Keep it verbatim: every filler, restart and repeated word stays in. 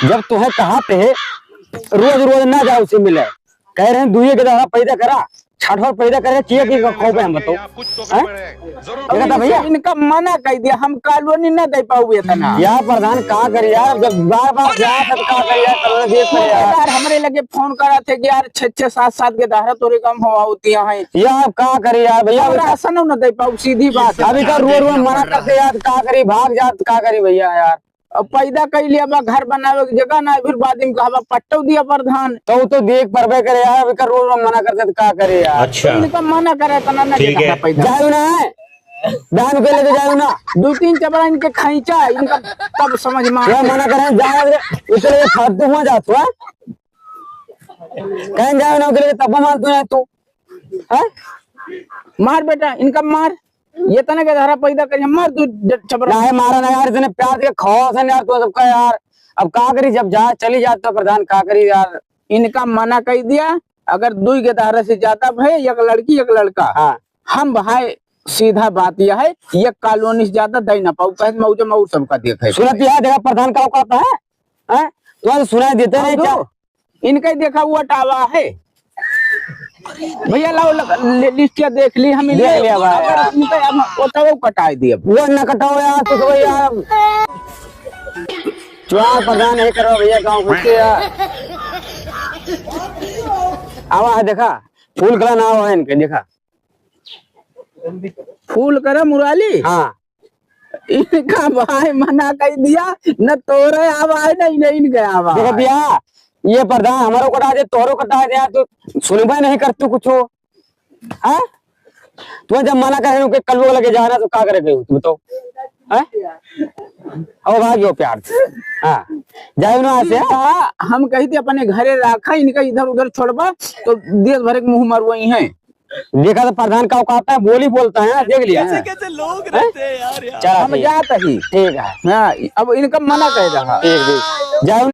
जब तुम्हें कहा थे, रोज रोज ना जाओ उसे मिले, कह रहे हैं दुइये के दहरा पैदा करा, छठवा पैदा करे चाहिए कि कौवे हम बताओ, हैं? देखा था भैया? इनका मना कह दिया, हम कॉलोनी ना दे पाऊ इतना। यार प्रधान का करी यार, जब बार बार जात है तो का करी यार, कॉलोनी दे पड़े यार। यार हमरे लगे फोन करा थे कि यार छह छह सात सात के दहरा तोरे कम हवा होती है। यार का करी यार भैया, और राशन ना दे पाऊ, सीधी बात है। अभी का रो रो मना करते यार, का करी, भाग जात, का करी भैया यार। अब पैदा कर लिया बा, घर बनावे की जगह ना, फिर बाद में कहबा पट्टो दिया प्रधान। तो वो तो देख परबे करे यार, अभी का रो रो मना करते तो का करे यार। अच्छा। इनका मना करे तना ना ठीक है। पैदा। जाओ ना, बहन के लेके जाओ ना। दो तीन चपड़ा इनके खींचा, इनका तब समझ में ये आवे। मना करे, जाओ रे, इतने फालतू हुआ जात हुआ। कहीं जाओ ना, उनके लिए तब मानते हैं तू। हैं? मार बेटा, इनका मार। ये तने के धारा पैदा करिए, मार तू ज-, चपरा। नाही मारा ना यार, इतने प्यार के खौस है यार, तू सबका यार। अब का करी, जब जा, चली जात तो प्रधान का करी यार। इनका मना कह दिया, अगर दुई के धारा से ज्यादा भय, एक लड़की, एक लड़का। हाँ। हम भाई, सीधा बात यह है, ये कॉलोनी से ज्यादा दे ना पाऊ, कहे मौज मौज सबका देखे। सुनत यह देखा प्रधान का औकात है, हैं? तुम्हारे सुनाई देते नहीं क्या? इनका ही देखा हुआ टावा है। भैया लाओ लग-, ले-, लिस्टिया देख ली हम, देख लिया भाई। अगर इनका हम ओतवो कटाई दिए। वो न कटाओ यार, कुछ हो यार। चुनाव प्रधान नहीं करो भैया गाँव घुस के यार। आवा है देखा, फूल कला ना आवा है इनके, देखा। फूल करा मुराली? हाँ। इनका भाई मना कर दिया, न तोरे आवा है, न इन्हें इनके आवा देखो है। भैया, ये प्रधान हमारो कटा दे, तोरो कटा दे, तू सुनबे नहीं कर तू कुछ। हाँ? तू जब मना करे उनके कलुआ लगे जाना तो का करे गए तू बताओ? हैं? ओ भाग गयो प्यार से। हाँ। जाए ना ऐसे। हाँ, हम कही थे अपने घरे रखा, इनका इधर उधर छोड़बा तो देश भर के मुंह मरवाई हैं। देखा तो प्रधान का औकात है, बोली बोलता है, देख लिया। कैसे कैसे लोग हैं? रहते हैं यार, यार। चला हम ठीक। जात ही। ठीक है। हाँ, अब इनका मना कह रहा। ठीक, ठीक। जाओ।